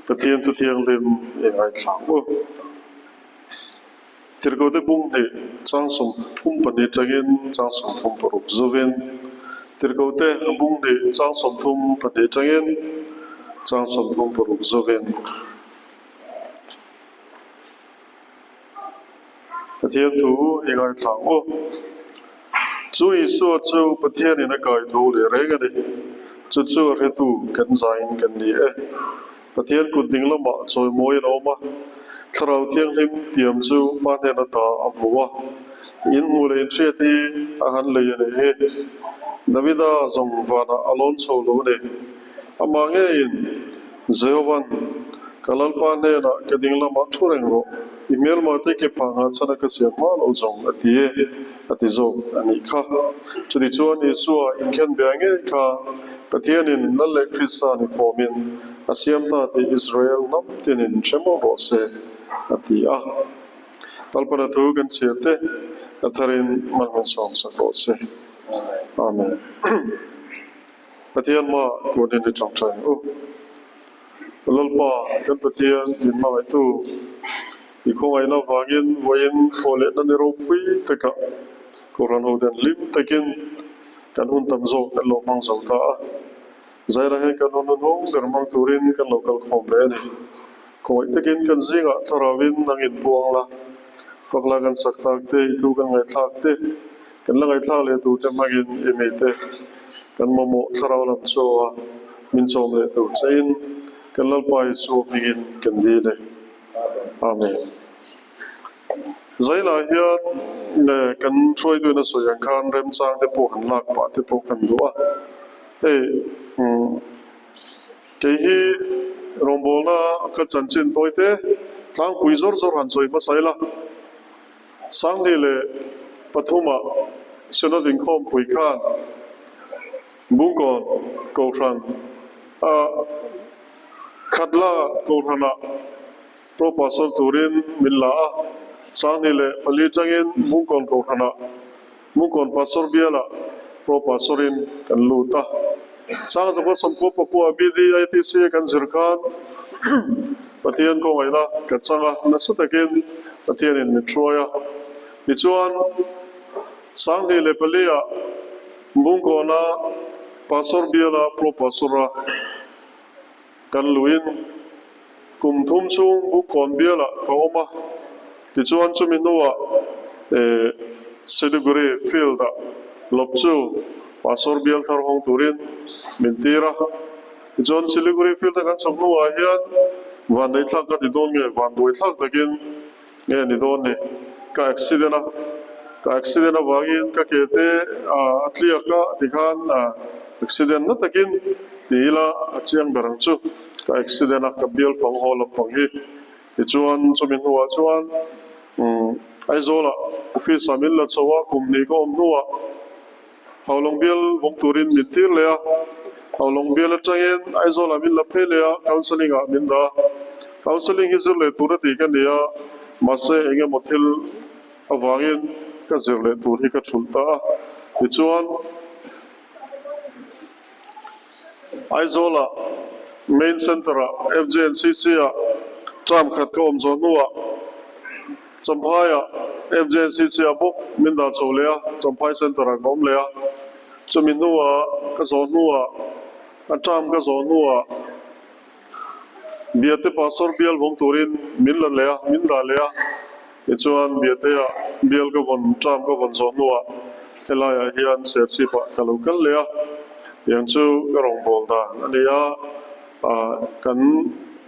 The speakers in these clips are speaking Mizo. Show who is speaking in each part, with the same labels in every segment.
Speaker 1: Pathian Thu Thianghlim i ngaithla ang u. Tirhkohte bung hnih chang 32 tangin chang 36 zuvin Tirhkohte bung hnih chang 32 tangin chang 36 zuvin. Pathian thu i ngaithla ang u. Chu Isua chu Pathianin a kai tho leh reng a ni. Chu chu a hretu kan zaiin kan ni e. Pathian kut ding lamah chawimawiin a awm a, Thlarau Thianghlim tiam chu Pa hnen ata a hmu a, in hmuh leh in hriat hi a han lei a nih hi. Davida zawng vanah a lawn chho lo a ni. Amah ngeiin Jehova'n, Ka Lalpa hnenah ka ding lamah thu reng rawh, i hmelmate ke phah nghah chhan a ka siam hma lo zawng, a ti e, a ti zawk a nih kha. Chutichuan Isua inkhenbia ngei kha Pathianin Lal leh Krista ni fawmin a siam ta tih Israel hnam tinin hre mawlh rawh se, a ti a. Lalpana thu kan chhiar te a tharin mal min sawm sak rawh se. Amen. Pathian hma kunin i tawngtai ang u. Lalpa, kan Pathian min hmangaihtu, i khawngaihna avangin vawiin thaw lehna ni ropui takah Kohhran hoten hlim takin kan hun tam zawk kan lo hmang zo ta a. Zaila hian kan hun hnuhnung ber hmang turin kan lo kal khawm leh a ni. Khawngaih takin kan zingah thlarauin nang inpuang la, fakla kan sak tak te, i thu kan ngaihthlak te, Kan la ngaihthlak leh tur te hmangin i mite kan mamawh thlarau lam chaw a min chawm leh tur chein kan Lalpa Isua hmingin kan dil e. Amen. Zailah hian kan hruaituin a sawi ang khan remchang te pawh han lak pah te pawh kan duh a. Hei kei hi rawngbawlna ka chanchin tawi te tlangpui zawr zawr han sawi hmasa ila. 2003-ah Synod inkhawmpui khan Bungkawn Kohhran a Khatla Kohhranah Pro Pastor turin min la a, 2004 tangin Bungkawn Kohhranah Bungkawn Pastor bialah Pro Pastor-in kan lut a. 1999 BDITC kan zir khan Pathian kawngaihna ka chang a, nasa takin Pathianin min hruai a. Tichuan, 2004-ah Bungkawna Pastor biala Pro Pastor-a kan luhin kum thum chhung Bungkawn bialah ka awm a. Tichuan, chumi hnuah Siliguri field-ah lawp chu Pastor bial thar hawng turin min tir a. Tichuan Siliguri field-a kan chhuk hnuah hian vanneihthlak ka ti dawn nge vanduaithlak takin nge ni dawn ni? Ka accident a, ka accident avangin ka ke te a tliak a tikhan accident na takin ti ila a chiang ber ang chu. Ka accident a, ka bial fang haw lampang hi. Tichuan chumi hnuah chuan Aizawlah office-ah min la chho a, kum hnih ka awm hnuah Haulawng bial vawng turin min tir leh a, Haulawng bial atangin Aizawlah min la phei leh a, counselling ah min dah a. Counselling hi zir leh tur a tih ka ni a, mahse eng emaw thil avangin ka zir leh tur hi ka thulh ta a. Tichuan, Aizawlah Main Centre-ah FJNCC-ah term khat ka awm zawh hnuah Champhaiah FJNCC-ah bawk min dah chho leh a, Champhai Centre-ah ka awm leh a. Chumi hnuah ka zawh hnuah a term ka zawh hnuah Biate Pastor bial vawng turin min la leh a, min dah leh a. Tichuan Biatea bial ka vawn term ka vawn zawh hnuah helaiah hian Serchhipah ka lo kal leh a, tiang chu ka rawngbâwl dan a ni a, kan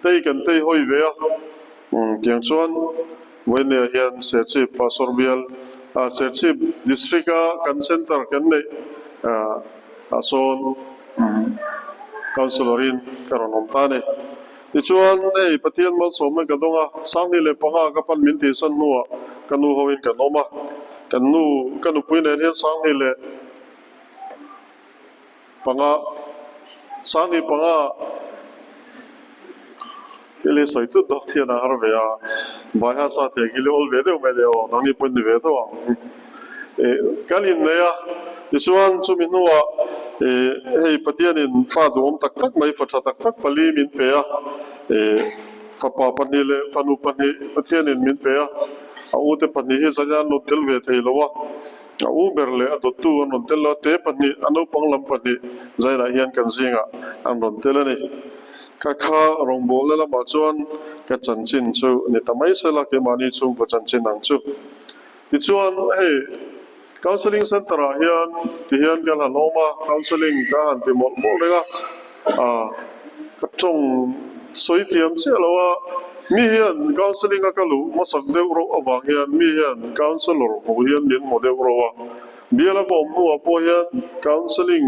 Speaker 1: tei kan tei hawi ve a, tiang chuan Vawinia hian Serchhip Pastor bial Serchhip District-a kan Centre kan neih ah sawn Councillor-in ka rawn awm ta a ni. Tichuan, hei Pathian malsawmna ka dawng a, 2005 ka pan min tihsan hnuah ka nu hoin kan awm a, kan nu, ka nupui nen hian 2005, 2005 thil hi sawi tut dawn hian a har ve a, Baiha sa thei ang hi awl ve deuh mai le aw, nangni pawhin ni ve deuh ang. Kan innei a, tichuan chumi hnuah. Ih hei Pathianin fa duhawm tak tak mai fa tha tak tak pali min pe a, ih fapa pahnih leh fanu pahnih Pathianin min pe a, a ute pahnih hi zan an rawn tel ve thei lo a, a u ber leh a dawttu an rawn tel lo a, te pahnih a naupang lam pahnih zainah hian kan zingah an rawn tel a ni. Ka kha rawngbawlna lamah chuan ka chanchin chu ni ta mai sela keimahni chhungkaw chanchin ang chu. Tichuan hei Counselling Centre ah hian ti hian kan han awm a, Counselling ka han ti mawlh mawlh reng a, ah ka tawng sawi thiam chiah lo a, mi hian Counselling a ka luh hmasak deuh rauh avang hian mi hian Counsellor hmuh hian min hmu deuh rauh a, bial a ka awm hnuah pawh hian Counselling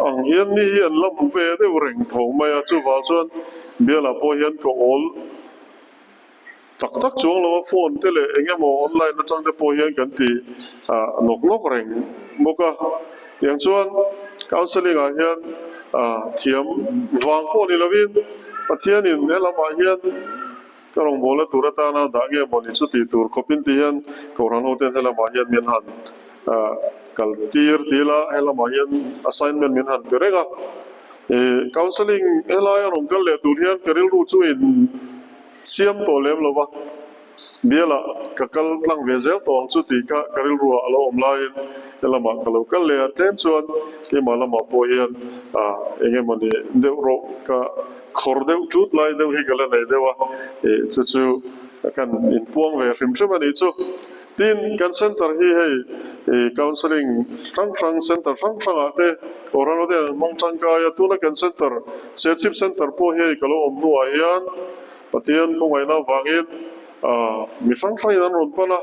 Speaker 1: ang hian mi hi an la hmu ve deuh reng tho mai a, chuvang chuan bialah pawh hian ka awl. Tak tak chuang lo a phone te leh eng emaw online atang te pawh hian kan ti nawk nawk reng bawk a. Tiang chuan counselling ah hian thiam vang pawh ni lovin Pathianin he lamah hian ka rawngbawlna tur atana dah nge maw ni chu tih tur khawpin ti hian Kohhran ho ten he lamah hian min han kal tir ti ila he lamah hian assignment min han pe reng a. Counselling helai a rawn kal leh tur hian ka rilru chu in Siam tawh lem lo va, bialah ka kal tlang ve zel tawh ang chu tih kha ka rilruah a lo awm laiin he lamah ka lo kal leh a, tlem chuan keimah lamah pawh hian eng emawni deuh rawh ka khawr deuh tut lai deuh hi ka la nei deuh a, ih chu chu kan inpuang ve hrim hrim a nih chu. Tin, kan centre hi hei ih counselling hrang hrang centre hrang hrangah te Kohhran hote an hmang tangkai a, tuna kan centre Serchhip centre pawh hi hei ka lo awm hnuah hian Pathian khawngaihna avangin mi hrang hrangin an rawn pan a,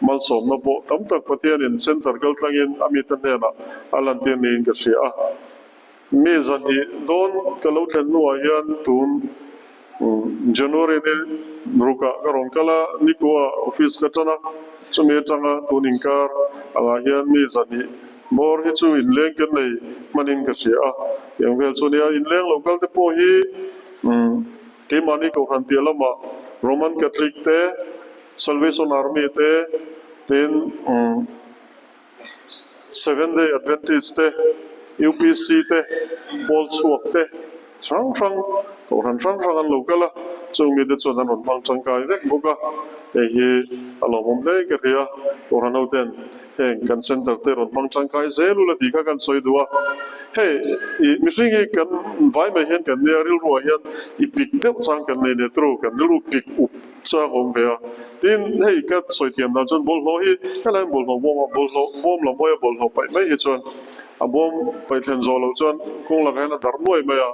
Speaker 1: malsawmna pawh tam tak Pathianin centre kal tlangin a mite hnenah a lantir niin ka hria a. Mi zahnih dawn ka lo thlen hnuah hian tun January ni rukah ka rawn kal a, Nikuah office ka tan a, chumi atanga tun inkar angah hian mi zahnih bawr hi chu inleng kan nei hmanin ka hria a, tiang vel chu nia inleng lo kal te pawh hi keimahni Kohhran piah lamah Roman Catholic te, Salvation Army te, tin. Seventh Day Adventist te, UPC te, Pawl chhuak te hrang hrang, kohhran hrang hrang an lo kal a, chung mite chuan an rawn hmang tangkai vek bawk a, hei hi a lawmawm hle ka hria, kohhran ho ten heng kan centre te rawn hmang tangkai zel ula tih kha kan sawi duh a, hei ih mihring hi kan vai mai hian kan nia rilruah hian i pik deuh chang kan nei leh turu kan rilru pik up Chuang awm ve a. Tin, hei ka sawi thiam dan chuan bawlhhlawh hi helai hian bawlhhlawh bawm a, bawlhhlawh bawm lam hawia bawlhhlawh paih mai hi chuan a bawm paih thlen zawh loh chuan kawng lakah hian a darh nuai mai a,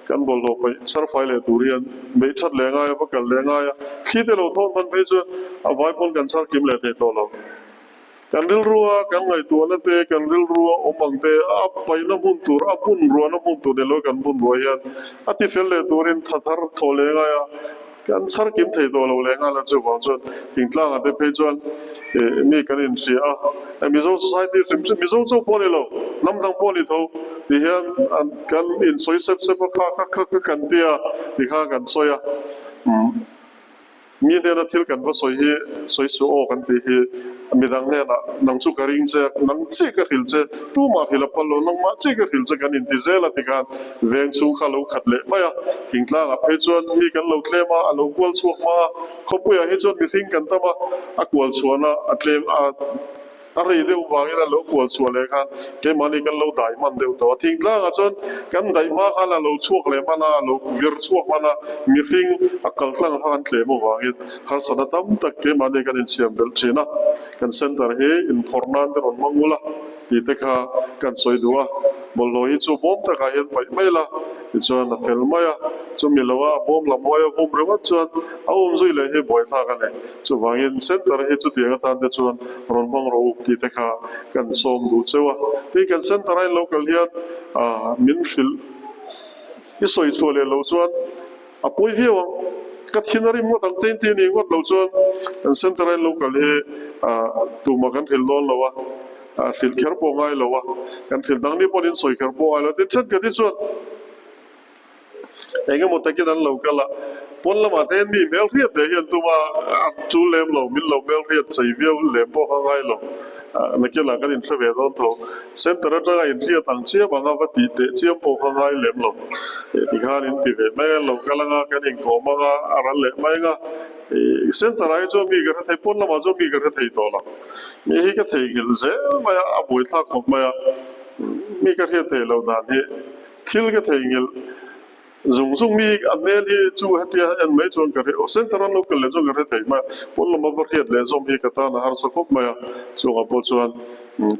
Speaker 1: kan bawlhhlawh paih chhar fai leh tur hian beih that leh ngai a, va kal leh ngai a, thli te lo thawn hman phei chuan a vai pawn kan chhar kim leh thei tawh lo. Kan rilrua kan ngaihtuahna te, kan rilrua awm ang te, a paihna hmun tur, a bun ruahna hmun tur ni lo kan bun ruah hian a tifel leh turin tha thar thawh leh ngai a, kan chhar kim thei tawh lo leh nghal a, chuvang chuan thingtlangah te phei chuan mi kan inhria a, Mizo society hrim hrim, Mizo chauh pawh a ni lo, hnam dang pawh a ni tho ti hian kan insawi sep sep a, kha kha kha kha kan tia tikha kan sawi a. Mi hnena thil kan va sawi hi sawi suh aw kan tih hi midang hnenah nang chu ka ring che, nang chiah ka hrilh che, tumah hrilh a phal lo, nangmah chiah ka hrilh che kan inti zel a tikhan veng chhung kha a lo khat leh mai a, thingtlangah phei chuan mi kan lo tlem a, a lo kual chhuak hma a, khawpuiah hi chuan mihring kan tam a, a kual chhuahna a tlem a. A rei deuh vangin a lo kual chhuah leh khan keimahni kan lo dai hman deuh tawh a. Thingtlangah chuan kan daih hma khan a lo chhuak leh hman a, a lo vir chhuak hman a, mihring a kal tlang kha kan tlem avangin harsatna tam tak keimahni kan insiam belh thin a. Kan centre hi inphawrh nan te rawn hmang ula tih te kha kan sawi duh a. Bawlhhlawh hi chu bawm takah hian paih mai la tichuan a fel mai a, chumi loa a bawm lam huai a vum ringawt chuan a um zui leh hi buaithlak a ni. Chuvangin centre hi chutiang atan te chuan rawn hmang rawh u tih te kha kan sawm duh cheu a. Tin, kan centre a in lo kal hian min hrilh i sawi chhuah leh loh chuan a pawi viau ang. Ka thin a rim ngawt ang te inti a nih ngawt loh chuan kan centre a in lo kal hi tumah kan hrilh dawn lo a, hrilh kher pawh ngai lo a, kan hrilh dang ni pawhin in sawi kher pawh ngai lo a. Tin, thenkhat hi chuan. Eng emaw takin an lo kal a, pawn lamah te hian mi hmelhriat leh hian tuma a tul lem lo, min lo hmelhriat chei viau lem pawh kha ngai lo. Nakin ah kan inhre ve dawn tho. Centre atanga inhriat ang chiam anga va tih teh chiam pawh kha ngai lem lo. Tikhan in ti ve mai a, lo kal anga kan inkawm anga a ral leh mai anga. Centre ah hi chuan mi ka hre thei, pawn lamah chuan mi ka hre thei tawh lo. Mi hi ka theihnghilh zel mai a, a buaithlak khawp mai a. Mi ka hriat theih loh dan hi thil ka theihnghilh Zung zung mi a hmel hi chu hetia en mai chuan ka hre aw, center an lo kal leh chuan ka hre thei mai a, pawn lama va hriat leh zawm hi ka tan a harsa khawp mai a, chungah pawh chuan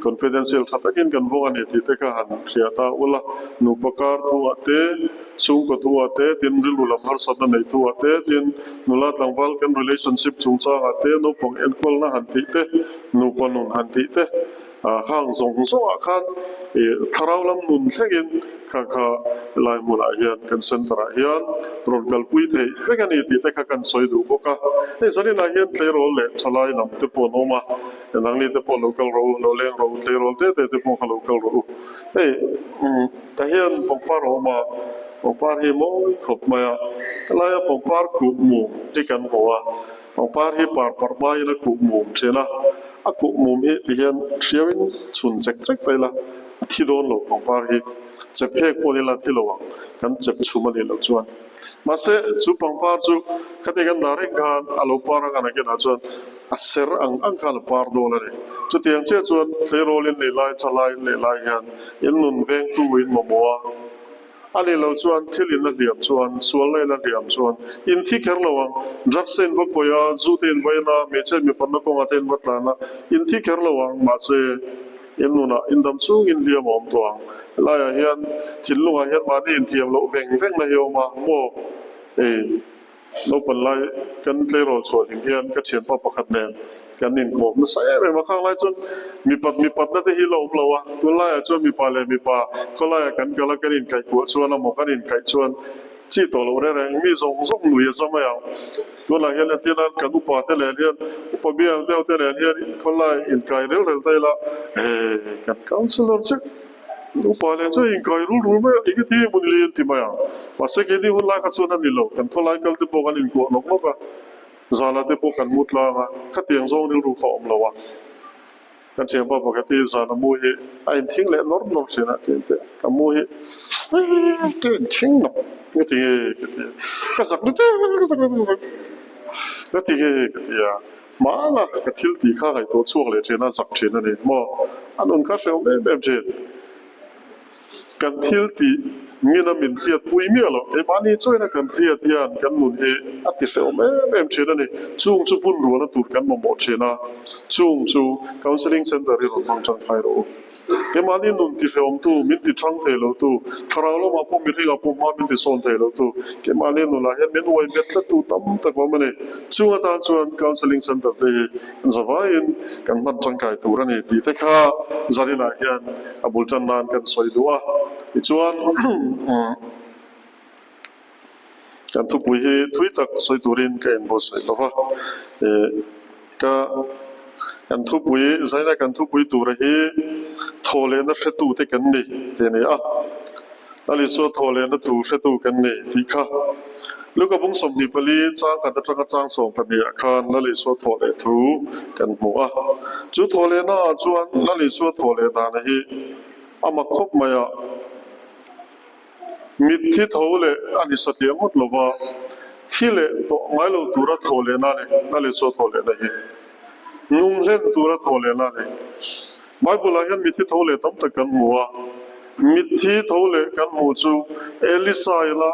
Speaker 1: confidential tha takin kan vawng a ni tih te kha han hria ta ula, nupa kar thuah te, chhungkaw thuah te, tin rilru lam harsatna nei thuah te, tin nula tlangval kan relationship chungchangah te, naupang enkawlna han tih te, nupa nun han tih te. Hang zawng zawngah khan thlarau lam nun thlengin kha kha lai hmunah hian kan centre ah hian rawn kalpui theih vek a ni tih te kha kan sawi duh bawk a. Hei zaninah hian tleirawl leh thalai lam te pawh an awm a, nangni te pawh lo kal rawh u, lo leng rawh u, tleirawl te te te pawh kha lo kal rawh u. Hei tah hian pangpar a awm a, pangpar hi mawi khawp mai a, helaia pangpar kuh mum hi kan hmu a. Pangpar hi par parh hmain a kuh mum thin a, a kuh mum hi ti hian hriauin chhun chek chek ta ila a thi dawn lo pangpar hi chep phek pawh nila thi lo ang kan chep chhum a nih loh chuan. Mahse chu pangpar chu khati kan dah reng khan a lo par ang a nakinah chuan a ser ang ang khan a par dawn a ni. Chutiang chiah chuan tleirawl in leh lai tha lai in leh lai hian in nun vengtu in mamawh a. A nih loh chuan thil in a hliam chuan, sualna in a hliam chuan in thi kher lo ang. Drugs te in va khawih a, zu te in va en a, hmeichhe mipanna kawngah te in va tlan a, in thi kher lo ang. Mahse, in nunah in dam chungin hliam a awm tawh ang. Helaiah hian thinlungah hian mahni inthiam loh veng vengna hi a awm a, maw? Ei. Naupan lai kan tleirawl chhuah hlim hian ka thianpa pakhat nen kan inkawm nasa em em a, khang lai chuan mipat mipatna te hi la awm lo a, tunlaiah chuan mipa leh mipa khawlaiah kan kal a, kan inkaihkuah chuan emaw kan inkaih chuan chi tawh loh reng reng mi zawng zawng nui a za mai ang. Tunah hian entir nan kan upa te nen hian upa bial deuh te nen hian khawlai inkai rel rel ta ila, eh kan councillor chiah. Upa leh chu inkai rul rul mai a, eng iti hmun li an ti mai a. Mahse keini hun lai kha chuan a ni lo, kan khawlai kal te pawh kan inkuah nawk nawk a, zana te pawh kan mu tlang a, khatiang zawng rilru kha a awm lo a. Kan thianpa pakhat hi zana mu hi a inthing leh nawr nawr thin a, tiin teh ka mu hi ka inthing nawk ka ti nge ka ti a, ka zak lutuk ka zak lutuk ka zak ka ti nge ka ti a. Hmana ka thil tih kha ngaihtuah chhuak leh thin a, zak thin a ni maw? A nun kha hrehawm em em thin. Kan thil tih mina min hriatpui miah loh, keimahni chuaina kan hriat hian kan nun hi a ti hrehawm em em thin a ni. Chung chu hmun rualna tur kan mamawh thin a, chung chu Counselling Centre hi rawn hmang tangkai rawh u. Keimahni nun ti hrehawmtu, min ti thang thei lotu, thlarau lamah pawh mihringah pawh hma min ti sawn thei lotu, keimahni nunah hian min uai bet tlattu tam tak awm a ni. Chung atan chuan Counselling Centre te hi kan zavaiin kan hman tangkai tur a ni tih te kha zaninah hian a bul tan nan kan sawi duh a. Tichuan. Kan thupui hi thui tak sawi turin ka inbuatsaih lo va, ka kan thupui zaina kan thupui tura hi thawhlehna hretute kan ni tih a ni a, Lal Isua thawhlehna thu hretu kan ni tih kha Luka bung 24 chang khat atanga chang 12 ah khan Lal Isua thawhleh thu kan hmu a, chu thawhlehna ah chuan Lal Isua thawhleh dana hi a mak khawp mai a. Mitthi tho leh a ni satliah ngawt lo va, thi leh tawh ngai lo tura tho lehna a ni, Lal Isua tho lehna hi nung hlen tura tho lehna a ni. Bible-ah hian mitthi tho leh tam tak kan hmu a, mitthi tho leh kan hmuh chu Elisa ila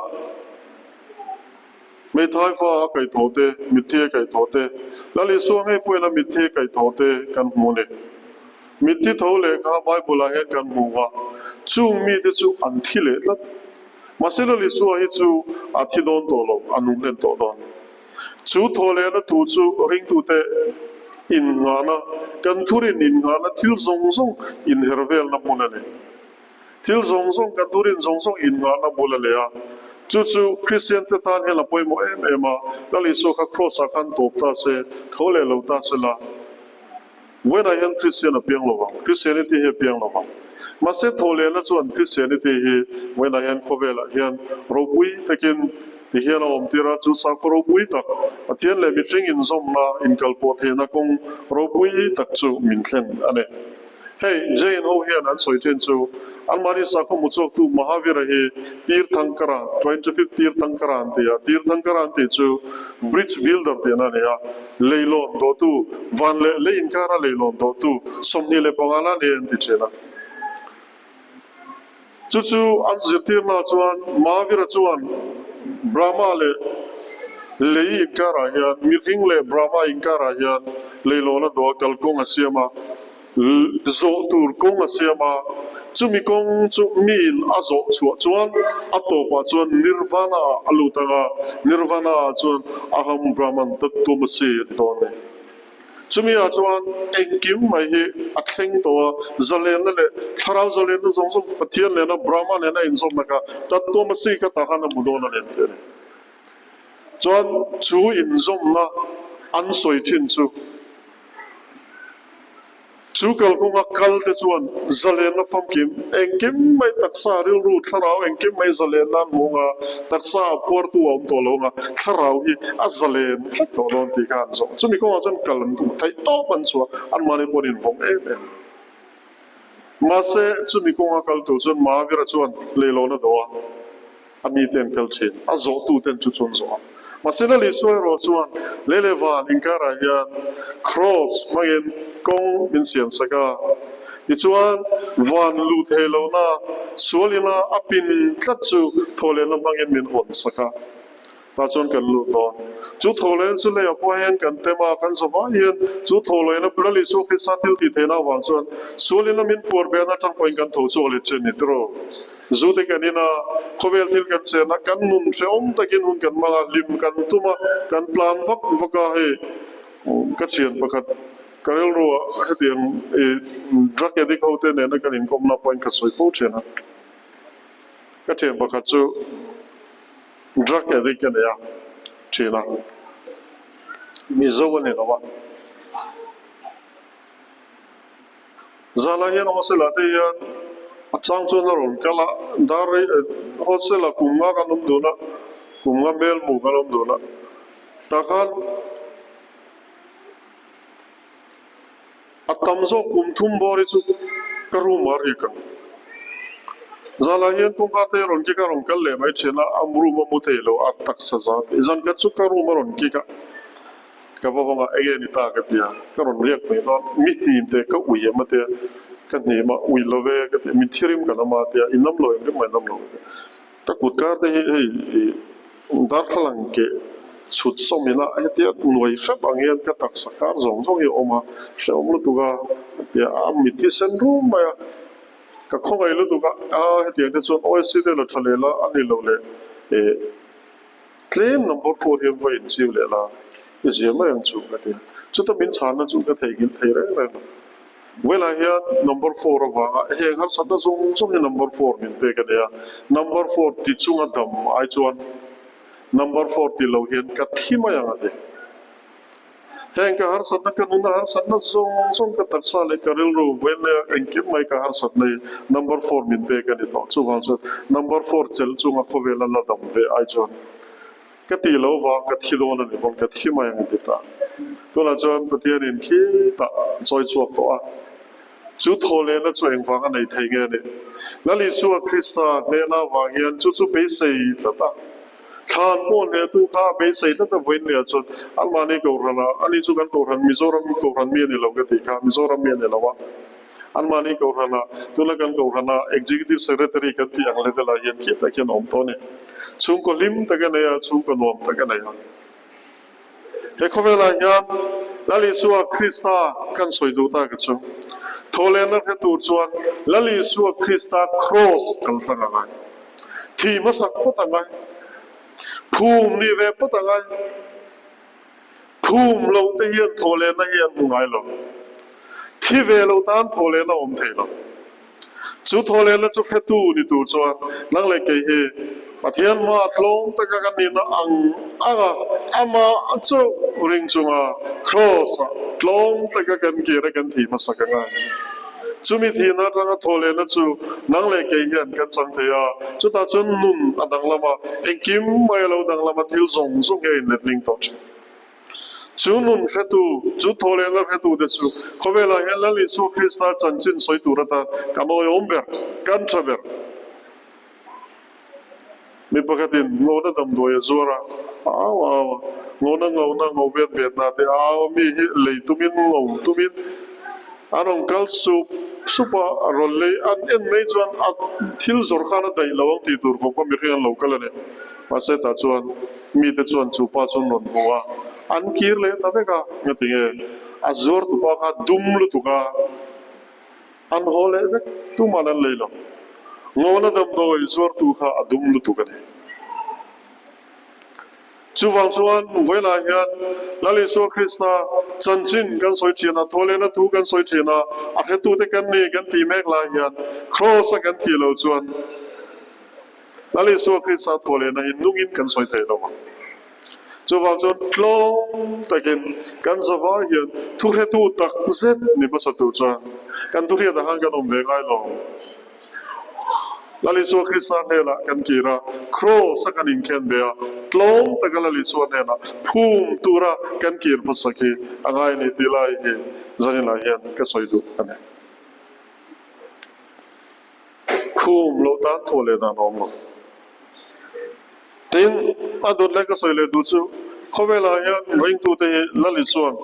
Speaker 1: Hmeithai fa a kaihthawh te, mitthi a kaihthawh te, Lal Isua ngei pawhin a mitthi a kaihthawh te kan hmu a ni. Mitthi tho leh kha Bible-ah hian kan hmu a, chung mite chu an thi leh tlat. Mahse Lal Isua hi chu a thi dawn tawh lo, a nung hlen tawh dawn. Chu thaw lehna thu chu ringtute innghahna, kan thurin innghahna thil zawng zawng inher velna hmun a ni. Thil zawng zawng kan turin zawng zawng innghahna bul a leh a, chu chu Kristiante tan hian a pawimawh em em a, Lal Isua kha Kraws-ah khan tawp ta se, tho leh lo ta se la, vawiinah hian Kristian a piang lo vang, Christianity hi a piang lo vang. Mahse tho lehna chuan Christianity hi vawiinah hian khawvelah hian ropui takin. Ti hian a awmtir a, chu sakhaw ropui tak, Pathian leh mihring inzawmna, inkalpawh theihna kawng ropui tak chu min thlen a ni. Hei, Jain ho hian an sawi thin chu, anmahni sakhaw hmu chhuaktu Mahavira hi Tirthankara, 25th Tirthankara an ti a, Tirthankara an tih chu Bridge builder tihna a ni a, leilawn dawhtu, van leh lei inkara leilawn dawhtu 25 la ni an ti thin a. Chu chu an zirtirna chuan Mahavira chuan Brahma leh lei inkarah hian, mihring leh Brahma inkarah hian leilawna dawh a kalkawng a siam a, zawh tur kawng a siam a, chumi kawng chu miin a zawh chhuah chuan a tawpah chuan Nirvana ah a lut ang a, Nirvana ah chuan Aham Brahman Tattvamasi a ti dawn a ni. Chumi ah chuan engkim mai hi a thleng tawh a, zalenna leh thlarau zalenna zawng zawng Pathian nena Brahma nena inzawmna kha Tattvamasi kha tah khan a hmu dawn a ni an ti a ni. Chuan chu inzawmna an sawi thin chu Chu kalkawnga kal te chuan zalenna famkim engkim mai taksa rilru thlarau engkim mai zalenna an hmu ang a, taksa a phuartu a awm tawh lo ang a, thlarau hi a zalen vek tawh dawn tih kha an zawh. Chumi kawngah chuan kal an duh theih tawp an chhuah, anmahni pawh an invawng em em. Mahse, chumi kawnga kal tur chuan Mahavira chuan leilawna dawh a. A mite an kal thin, a zawhtuten chu chu an zawh a. Mahse Lal Isua erawh chuan lei leh van inkarah hian Kraws hmangin kawng min siam sak a. Tichuan, van luh theih lohna sual ina a pin tlat chu thawhlehna hmangin min hawn sak a. Tah chuan kan lut dawn. Chu thawhlehna chu leiah pawh hian kan tem a, kan zavai hian chu thawhlehna Lal Isua Krista thil tih theihna avang chuan sual ina min puar behna atang pawhin kan tho chhuak leh thin ni tiraw? Zu te kan in a, khawvel thil kan chen a, kan nun hrehawm takin hun kan hmang a, hlim kan tum a, kan tlan vak vak a, hei ka thian pakhat ka rilru ah hetiang i drug addict ho te nena kan inkawmna pawhin ka sawi fo thin a, ka thian pakhat chu drug addict a nei a thin a, Mizo a ni lo a. Zanah hian hostel-ah te hian a chang chuan a rawn kal a, dar rei hostel-ah kum nga kan awm dun a, kum nga hmel hmuh kan awm dun a, tah khan a tam zawk kum thum bawr hi chu ka room-ah a riak ang. Zanah hian kawngka te a rawn kik a, a rawn kal leh mai thin a, a room a mu thei lo, a taksa za tih. Zan khat chu ka room a rawn kik a. Ka va hawng a, enge ni ta ka ti a, ka rawn riak mai dawn, mi hnim te ka ui em a tia, ka hnim a, ui lo ve ka ti a, mi thirim ka lam a tia, i nam lo em rim mai nam lo ka ti a, ka kut kar te hi hei i darthlalang keh chhut sawm ila hetia nuai hrep ang hian ka taksa kar zawng zawng hi a awm a, hrehawm lutuk a a ti a, a mit hi sen rum mai a, ka khawngaih lutuk a, a hetiang te chuan OSC te la tha leh la a ni lo leh eh. Tlem number four hian va inchiu leh la, i zia mai ang chu ka ti a. Chuta min chhanna chu ka theihnghilh thei reng reng a. Well-ah hian number four avanga heng harsatna zawng zawng hi number four min pek a nia. Number four ti chunga dam ai chuan number four ti lo hian ka thi mai ang a ti. Heng ka harsatna ka nuna harsatna zawng zawng ka taksa leh ka rilru vawiin engkim mai ka harsatna hi number four min pek a ni tawh. Chuvang chuan number four chelh chunga khawvela la dam ve ai chuan ka tih lo vang ka thi dawn a ni pawn ka thi mai ang ti ta. Tunah chuan Pathianin khitah chawi chhuak tawh a, chu thawhlehna chu engvang a nei thei nge a ni? Lal Isua Krista hnehna avang hian chu chu beisei tlat a. Thlan pawh hnehtu kha a beisei tlat a vawiin leh chuan anmahni Kohhran ah, ani chu kan Kohhran Mizoram Kohhran mi a ni lo ka tih kha, Mizoram mi a ni lo a, anmahni Kohhran ah, tuna kan Kohhran ah Executive Secretary kan tih ang level ah hian khi tak hian a awm tawh a ni. Chhungkaw hlim tak a nei a, chhungkaw nuam tak a nei a. He khawvelah hian Lal Isua Krista kan sawi duh tak chu, thawhlehna hre tur chuan Lal Isua Krista Kraws kal hlang a ngai. Thi hmasak phawt a ngai. Phum nih ve phawt a ngai. Phum loh te hian thawhlehna hi an hmu ngai lo. Thi ve lo tan thawhlehna a awm thei lo. Chu thawhlehna chu hretu ni tur chuan nang leh kei hi Pathian hma tlawm taka kan nihna ang anga amah chauh ring chunga Kraws-ah tlawm taka kan kir a kan thih hmasak a ngai. Chumi thihna atanga thaw lehna chu nang leh kei hian kan chang thei a, chutah chuan nun a danglam a, engkim mai a lo danglam a, thil zawng zawng hi a inletling tawh thin. Chu nun hretu, chu thaw lehna hretute chu khawvelah hian Lal Isua Krista chanchin sawi tur atan kan awihawm ber, kan tha ber. Mi pakhatin ngawhna damdawi a zuar a, a au a au a, ngawhna ngauhna ngau vet vetna te a au a, mi hi lei tumin ngau tumin an rawn kal sup sup a, a rawn lei an en mai chuan a thil zawrh khan a daih lo ang tih tur khawp kha mihring an lo kal a ni. Mahse tah chuan mite chuan chu pa chu an rawn hmu a, an kir leh ta vek a, ngatinge a zuar tupa kha dum lutuk a. An haw leh vek, tuman an lei lo. Ngawna damdawi zuartu kha a dum lutuk a ni. Chuvang chuan vawilah hian Lal Isua Krista chanchin kan sawi thin a, thawhlehna thu kan sawi thin a, a hretute kan ni kan tih mek lai hian Kraws-a kan thih loh chuan Lal Isua Krista thawhlehna hi nungin kan sawi thei lo ang. Chuvang chuan tlawm takin kan zavai hian thuhretu tak zet ni hmasa tur chuan kan thuhriatah khan kan awm ve ngai lo. Lal Isua Krista hnenah kan kir a, Kraws a kan inkhen ve a, tlawm taka Lal Isua hnenah phum tura kan kir hmasak hi a ngai a ni tih lai hi zaninah hian ka sawi duh a ni. Khum loh tan thaw leh dan a awm lo. Tin, a dawt leh ka sawi leh duh chu, khawvelah hian ringtute hi Lali chuan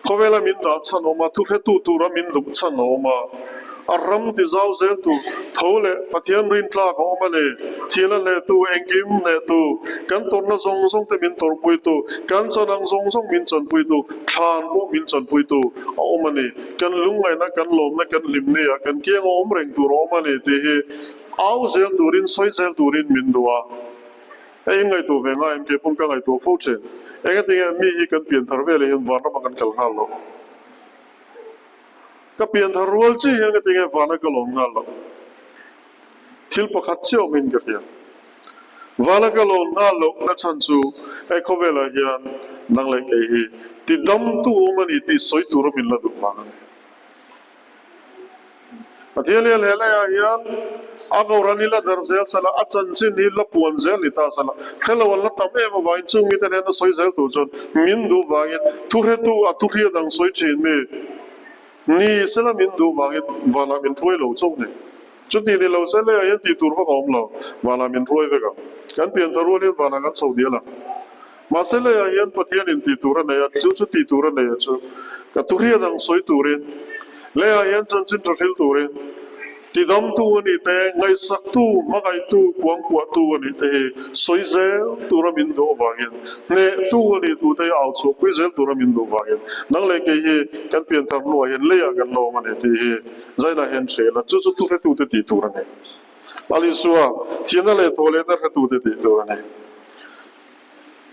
Speaker 1: khawvela min dah chhan awm a, thuhretu tura min duh chhan a awm a, a ram ti zau zel tur tho leh Pathian rintlak a awm a ni, thil a hnehtu, engkim hnehtu, kan tawrhna zawng zawng te min tawrhpuitu, kan chan ang zawng zawng min chanpuitu, thlan pawh min chanpuitu a awm a ni. Kan lungngaihna, kan lawmna, kan hlimnia, kan kiang a awm reng tur a awm a ni tih hi au zel turin, sawi zel turin min duh a. Hei in ngaihtuah ve ngai em? Kei pawn ka ngaihtuah fo thin. Engatinge mi hi kan pian thar veleh hian vanrama kan kal nghal loh? Ka pian thar rual chi hian engatinge vana ka lawm nghal loh? Thil pakhat chiah awmin ka hria. Vana ka lawn nghal loh na chhan chu he khawvelah hian nang leh kei hi ti damtu awm a ni tih sawi tura min la duh vang a ni. Pathian hian he leiah hian a Kohhran hi la darh zel sela, a chanchin hi la puan zel ni ta sela, hrelo an la tam em avangin chung mite hnena sawi zel tur chuan min duh vangin thuhretu a thuhriat ang sawi thin mi ni sela min duh vangin vanah min hruai lo chauh ni. Chuti ni lo se leiah hian tih tur vak a awm lo, vanah min hruai vek ang. Kan pian ta rual hian vanah kan chho dial ang. Mahse leiah hian Pathianin tih tur a nei a, chu chu tih tur a nei a chu ka thuhriat ang sawi turin, leiah hian chanchin tha hril turin, tidamtu a nih te, ngaihsaktu, hmangaihtu, kuangkuahtu a nih te hi sawi zel tura min duh avangin, hnehtu a nih thu te hi au chhuahpui zel tura min duh vangin, nang leh kei hi kan pian thar hnuah hian leiah kan la awm a ni tih hi Zaina hian hre la, chu chu thuhretute tih tur a ni. Lal Isua, thihna leh thawhlehna hretute tih tur a ni.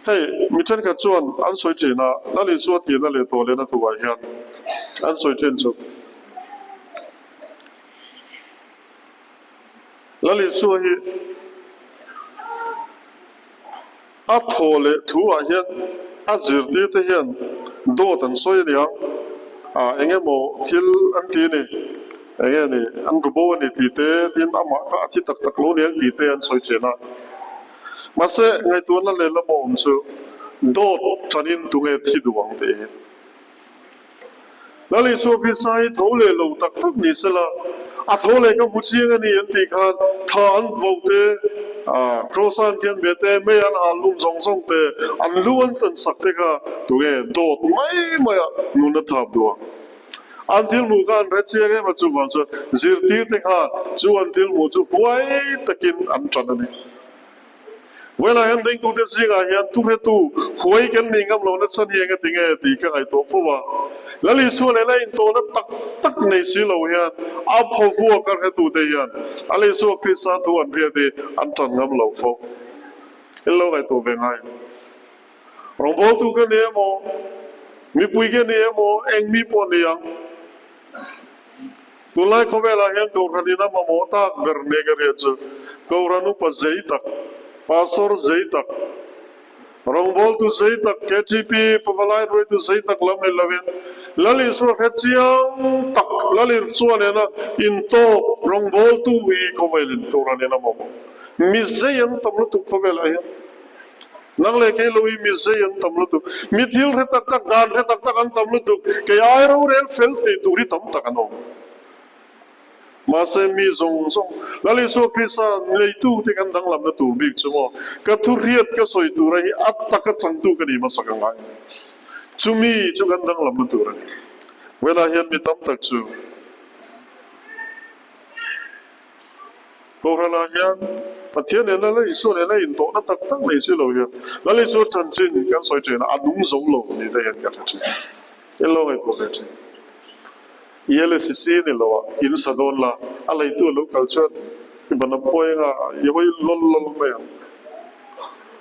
Speaker 1: Hei, mi thenkhat chuan an sawi thin a, Lal Isua thihna leh thawhlehna thuah hian an sawi thin chu. Lal Isua hi A thaw leh thu ah hian a zirtir te hian dawt an sawi a niang, ah eng emaw thil an ti a ni, eng nge ni an ru bo a ni tih te, tin amah kha a thi tak tak lo niang tih te an sawi thin a. Mahse ngaihtuahna lehlam a awm chu dawt tanin tunge thi duh ang tih hi. Lal Isua Krista hi tho leh lo tak tak ni sela, a tho leh ka hmu chiang a ni an tih khan tha an vo te, Kross an kian ve te, mei an hal lum zawng zawng te, an lu an tan sak te kha tunge dawt mai mai a nun a thap duh ang. An thil hmuh kha an hre chiang em a, chuvang chuan zirtir te khan chu an thil hmuh chu huai takin an tan a ni. Vawilah hian ringtute zingah hian thuhretu huai kan nih ngam lohna chhan hi engati nge tih ka ngaihtuah fo a. Lal Isua lehla intawhna tak tak nei si lo hian a phawvuak a hretute hian Lal Isua Krista thu an hriat hi an tan ngam lo fo. In lo ngaihtuah ve ngai. Rawngbawltu ka ni emaw, mipui ka ni emaw, eng mi pawh ni ang. Tunlai khawvelah hian Kohhran in a mamawh tak ber nia ka hriat chu Kohhran upa zei tak, Pastor zei tak, rawngbawltu zei tak, KTP pavalai hruaitu zei tak lam ni lovin. Lal Isua hre chiang tak Lal Isua nena intawk rawngbawltu hi khawvel in tur a ni na maw? Mi zei an tam lutuk khawvelah hian. Nang leh kei lo hi mi zei an tam lutuk. Mi thil hre tak tak, dan hre tak tak an tam lutuk. Kei ai rorel fel thei tur hi tam tak an awm. Mahse mi zawng zawng, Lal Isua Krista neitu te kan danglamna tur bik chu maw, ka thuhriat ka sawi tura hi a taka changtu ka ni hmasa ka ngai. Chumi chu kan danglamna tur a ni. Velah hian mi tam tak chu Kohhranah hian Pathian nena Lal Isua nena intawhna tak tak nei si lo hian Lal Isua chanchin kan sawi thin a, a nung zo lo ni te hian ka hre thin. I lo ngaihtuah ve thin. ELCC ni lo a, in sa dawn la, a leitu a lo kal chuan i ban a phuai anga i hawi lawl lawl mai ang.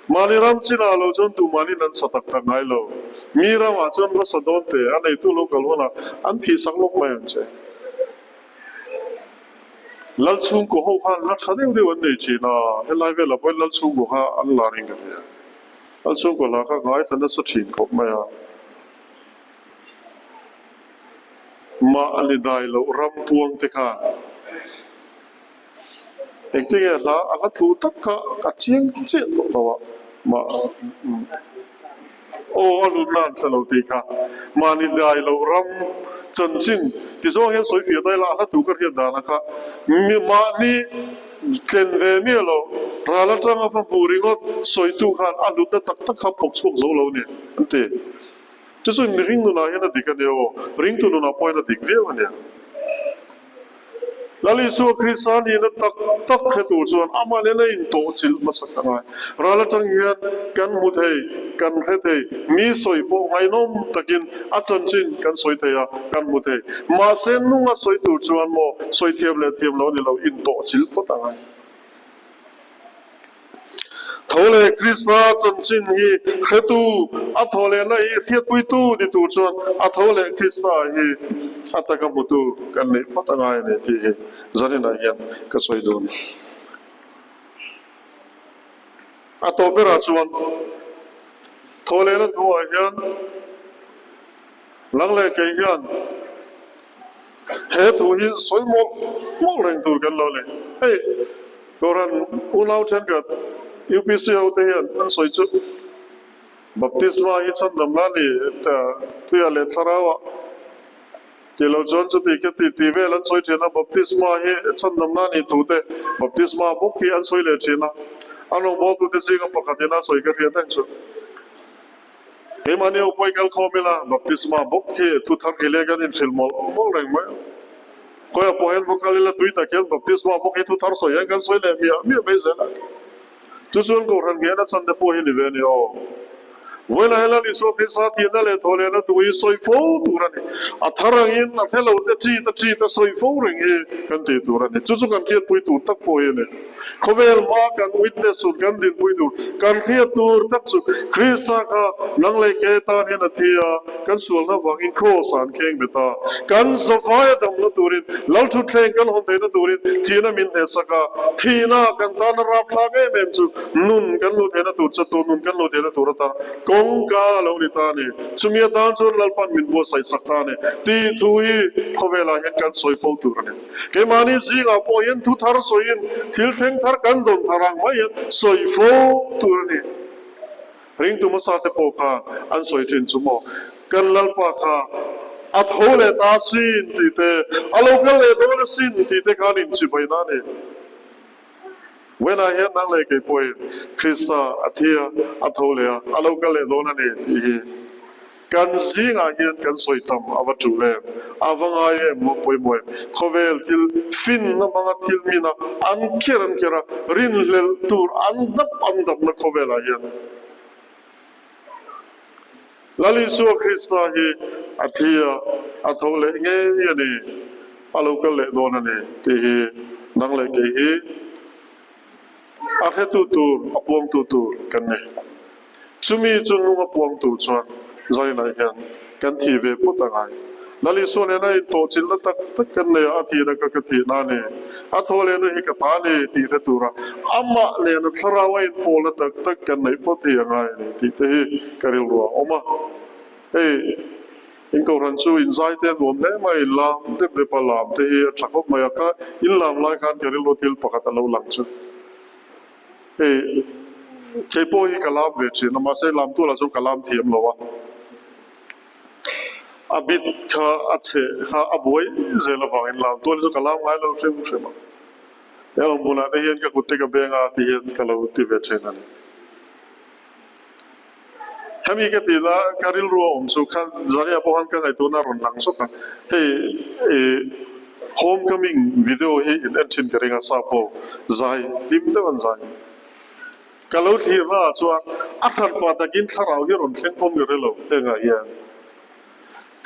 Speaker 1: Mahni ram chinah lo chuan tumahnin an sa tak tak ngai lo. Mi ramah chuan va sa dawn teh, a neitu lo kal hunah an phihsak lawk mai ang che. Lal chhungkaw ho khan la tha deuh deuh an nei thin a, helai velah pawhin Lal chhungkaw kha an lar in ka hria. Lal chhungkaw hla kha ngaithla nasa thin khawp mai a. Mah a ni dai loh ram puang te khan engtinge hla a hla thu tak kha a chiang chiah tawh lo a, mah aw a hlutna an hre lo tih kha mahni dai loh ram chanchin ti zawng hian sawi fiah dai la a hla thu ka hriat dana kha mi mahni tlen ve miah lo ral atanga va hmuh ringawt sawitu khan a hlutna tak tak kha phawk chhuak zo lo a ni an ti. Chu chu mihring nunah hian a dik a nia aw, ringtu nunah pawh hian a dik viau a nia. Lal Isua Krista nihna tak tak hre tur chuan amah nen a intawhchilh hmasak a ngai. Ral atang hian kan hmu thei, kan hre thei, mi sawi pawh ngaihnawm takin a chanchin kan sawi thei a, kan hmu thei. Mahse nunga sawi tur chuan maw sawi thiam leh thiam lo a ni lo, intawhchilh phawt a ngai. Tho leh Krista chanchin hi hretu, a thaw lehna hi hriatpuitu ni tur chuan a tho leh Krista hi a taka hmutu kan neih phawt a ngai a ni tih hi zaninah hian ka sawi duh a ni. A tawp berah chuan thaw lehna hnuah hian nang leh kei hian He thu hi sawi mawlh mawlh reng tur kan lo ni. Hei Kohhran unau thenkhat UPC ho te hian an sawi chu Baptisma hi chhandam la ni tuia leh thlarau ah tih loh chuan chuti ka ti tih vel an sawi thin a, Baptisma hi chhandam la ni thu te Baptisma bawk hi an sawi leh thin a, an rawngbawltute zinga pakhat in a sawi ka hriat reng chu. Keimahni ho pawi kal khawm ila, baptisma bawk hi thu thar hi leh kan inhrilh mawlh mawlh reng mai a. Khawiah pawh hian va kal ila tui tak hian baptisma bawk hi thu thar sawi hian kan sawi leh miah miah mai zel a. Chu chuan Kohhran hian a chhan te pawh hi ni ve a ni aw. Vawilah hian Lal Isua Krista tihna leh thaw lehna tur hi sawi fo tur a ni. A thar angin a hre lo te ṭit a ṭit a sawi fo reng hi kan tih tur a ni. Chu chu kan hriatpui tur tak pawh hi a ni. Khawvel hma kan witness tur, kan dinpui tur, kan hriat tur tak chu Krista kha nang leh ke tan hian a thi a, kan sualna vangin kraws ah an kheng bet a, kan zavai a damna turin, Lalthutthleng kan hawn theihna turin thihna min hnehsak a, thihna kan tana rapthlak em em chu nun kan luh theihna tur, chatuan nun kan luh theihna tur atan kawngka a lo ni ta a ni. Chumi atan chuan Lalpan min buatsaih sak ta a ni tih thu hi khawvelah hian kan sawi fo tur a ni. Keimahni zingah pawh hian thu thar sawiin thil thleng thar kan dawn thar ang mai hian sawi fo tur a ni. Ringtu hmasa te pawh kha an sawi thin chu maw, kan Lalpa kha a tho leh ta asin tih te, a lo kal leh dawn asin tih te khan inchibai na a ni. Vawiinah hian nang leh kei pawhin Krista a thi a, a tho leh a, a lo kal leh dawn a ni tih hi Kan zingah hian kan sawi tam a va tul em? A va ngai em maw pawimawh em? Khawvel thil finna hmanga thil mina an kher an kher a, rinhlelh tur an dap an dapna khawvelah hian Lal Isua Krista hi a thi a, a tho leh ngei a ni, a lo kal leh dawn a ni tih hi nang leh kei hi A hretu tur, a puangtu tur kan ni. Chumi chu nung a puangtu chuan zainah hian kan thi ve phawt a ngai. Lal Isua nena intawhchilhna tak tak kan nei a, a thihna kha ka thihna a ni, a thaw lehna hi ka ta a ni tih hre tura amah nena thlarau a inpawlna tak tak kan neih phawt hi a ngai a ni tih te hi ka rilru a awm a. Hei. In kohhran chu in zai te a nuam hle mai, in lam dep dep a lam te hi a tha khawp mai a, ka in lam lai khan ka rilru thil pakhat a lo lang chu. Hei kei pawh hi ka lam ve thin a, mahse lam tu lah chuan ka lam thiam lo a, a bit kha a chhe kha a buai zel avangin lam tual hi chu ka lam ngai lo hrim hrim a, he awm hmunah te hian ka kut te ka beng a ti hian ka lo ti ve thin a ni. Hemi ka tih na ka rilru a awm chu kha Zaria pawh khan ka ngaihtuahna a rawn lang zawk a, hei ih homecoming video hi in en thin ka ring a sap ho zai hlim deuh an zai. Ka lo thlir na ah chuan a hranpa takin thlarau hi rawn thleng pawn ka hre lo hengah hian.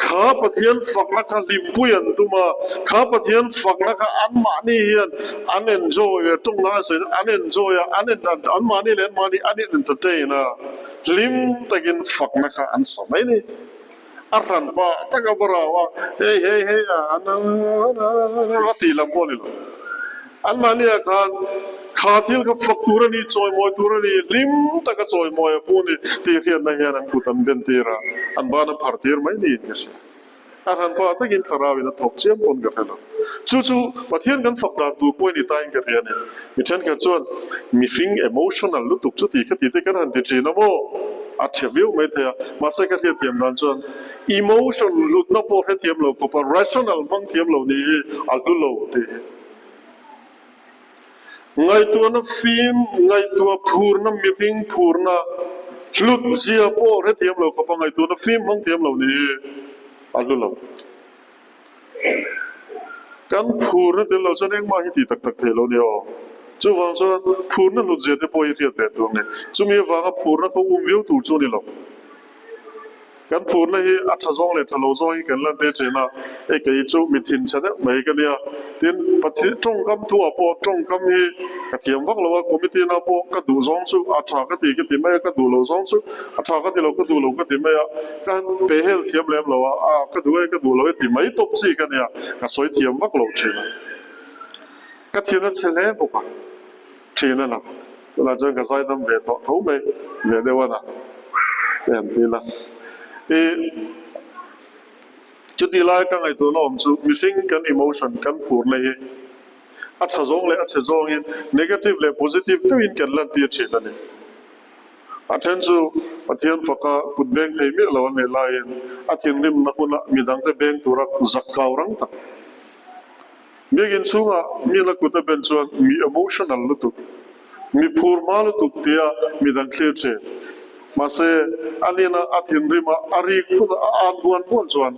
Speaker 1: Kha Pathian fakna kha hlimpui an tum a, kha Pathian fakna kha anmahni hian an enjoy a, tawng lai sawi chuan an enjoy a, an en anmahni leh anmahni an in entertain a, hlim takin fakna kha an sa mai ni. A hran pah tak a va rau a, hei hei hei a an a tih lam pawh a ni lo. Anmahni ah khan kha thil kha fak tur a ni, chawimawi tur a ni, hlim taka chawimawi a pu ni tih hriatna hian an kut an ben tir a, an ban a phar tir mai niin ka hria. A hran pah takin thlarau in a thawk chiam pawn ka hre lo. Chu chu Pathian kan fak dan tur pawh a ni tain ka hria a ni. Mi thenkhat chuan mihring emotional lutuk chu tih kha tih te kan han ti thin a maw? A tha viau mai thei a, mahse ka hriatthiam dan chuan emotion hlutna pawh hrethiam lo khawpa rational hmang thiam lo nih hi a hlu lo tih hi. Ngaihtuahna fim, ngaihtuah phurna, mihring phurna hlut zia pawh hrethiam lo khawpa ngaihtuahna fim hmang thiam lo nih hi a hlu lo. Kan phurna tel lo chuan engmah hi tih tak tak thei lo ni aw. Chuvang chuan phurna hlut zia te pawh hi hriat ve tur a ni. Chumi avanga phurna kha um viau tur chu a ni lo. Kan phurna hi a tha zawng leh tha lo zawng hi kan lan tir thin a, hei kei chu mi thinchhe deuh mai ka nia. Tin, Pathian tawngkam thuah pawh tawngkam hi ka thiam vak lo a, committee na pawh ka duh zawng chu a tha ka ti ka ti mai a, ka duh lo zawng chu a tha ka ti lo ka duh lo ka ti mai a, ka pehhel thiam lem lo a, a ka duh e ka duh lo e ti mai tawp chi ka nia, ka sawi thiam vak lo thin a. Ka thin a chhe hle bawk a. Thin a lang. Tunah chuan ka zaidam ve tawh tho mai, ve deuh a na te han ti ila. I chuti lai ka ngaihtuahna awm chu mihring kan emotion kan phurna hi a tha zawng leh a chhe zawngin negative leh positive deuhin kan lantir thin a ni. A then chu Pathian faka kut beng thei miah lo an nih laiin a thinrimna huna midangte beng tura zak kau rang tak. Biakinn chhungah mi la kut a ben chuan mi emotional lutuk, mi phur hma lutuk tia midang thlir thin. Mahse, a nina a thinrim a, a rik phut a, a an buan buan chuan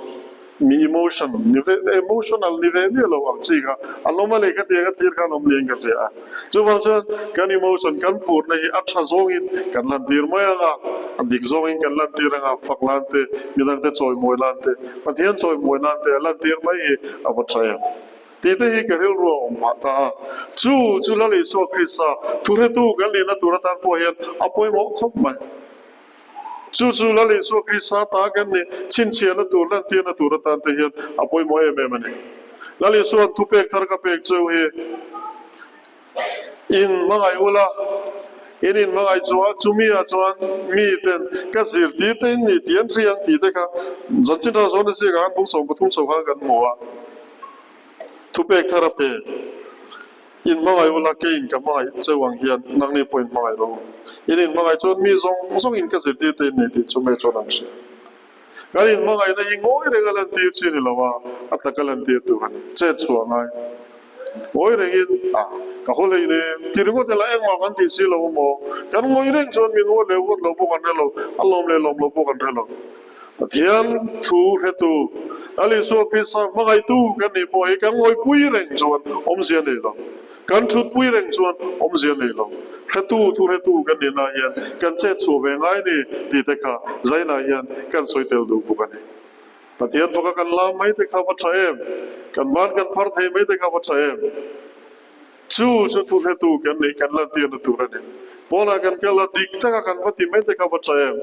Speaker 1: mi emotion ni ve, emotional ni ve miah lo ang chi kha an awm a ni ka tiang a thlir khan awm niin ka hria a. Chuvang chuan kan emotion, kan phurna hi a tha zawngin kan lantir mai ang a, a dik zawngin kan lantir ang a, fak lan te, midangte chawimawi lan te, Pathian chawimawi nan te a lantir mai hi a va tha em? Tih te hi ka rilru a awm phah ta a. Chu chu Lal Isua Krista thuhretu kan nihna tur atan pawh hian a pawimawh khawp mai. Chu chu Lal Isua Krista ta kan nih chhinchhiahna tur lantirna tur atan te hian a pawimawh em em a ni. Lal Isua'n thupek thar ka pek cheu hi. In hmangaih ula, in inhmangaih chu a, chumi ah chuan mi ten ka zirtir te in ni tih an hria ang tih te kha Zanchin Tha Zawn a ziak ah khan bung 13 chho khan kan hmu a, thupek thar a pe. In hmangaih ula, keiin ka hmangaih cheu ang hian nangni pawh in hmangaih rawh u. In inhmangaih chuan mi zawng zawng in ka zirtir te in ni tih chu mei chuan an hria. Kan inhmangaihna hi ngawi reng a lantir chi ni lo a, a tak a lantir tur a ni. Chet chhuah ngai. Ngawi rengin, A, ka haw hlei nem, ti ringawt ila engmah kan tih si lo maw? Kan ngawi reng chuan min huat leh huat lo pawh kan hre lo, a lawm leh lawm lo pawh kan hre lo. Pathian thu hretu, Lal Isua Krista hmangaihtu kan nih pawh hi kan ngawipui reng chuan awmzia nei lo. Kan thutpui reng chuan awmzia nei lo. Hretu thu hretu kan nihna hian kan chet chhuah ve ngai ni tih te kha zainah hian kan sawi tel duh bawk a ni. Pathian faka kan lam mai te kha va tha em? Kan ban kan phar thei mai te kha va tha em? Chu chu thu hretu kan nih kan lantirna tur a ni. Pawnah kan kal a, dik taka kan va ti mai te kha va tha em?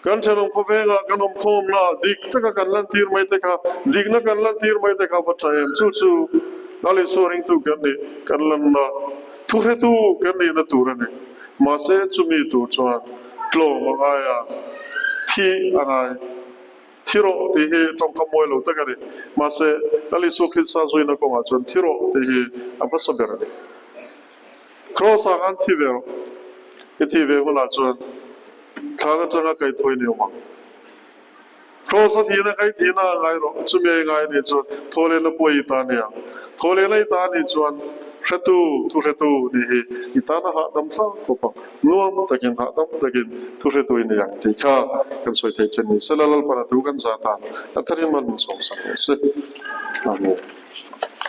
Speaker 1: Kan thenawm khawvengah kan awm khawmna dik taka kan lantir mai te kha, dikna kan lantir mai te kha va tha em? Chu chu Lal Isua ringtu kan nih, kan lanna, thuhretu kan nihna tur a ni. Mahse, chumi tur chuan. Tlawm a ngai a, thi a ngai. Thi rawh tih hi tawngkam mawi lo tak a ni. Mahse, Lal Isua Krista zuina kawngah chuan thi rawh tih hi a hmasa ber a ni. Kraws ah khan thi ve rawh. I thi ve hunah chuan thlan atanga kaihthawih ni awm ang. Kraws a thihna kai thihna a ngai rawh. Chumi a i ngai anih chuan thawhlehna pawh i ta nia. Thawhlehna i ta anih chuan hretu, thu hretu nih hi i tana hahdam thlak khawp ang. Nuam takin, hahdam takin thu hretu i nei ang tih kha kan sawi thei che ni. Sela Lalpan a thu kan zat a, a tharin man min sawmsak rawh se. Amen.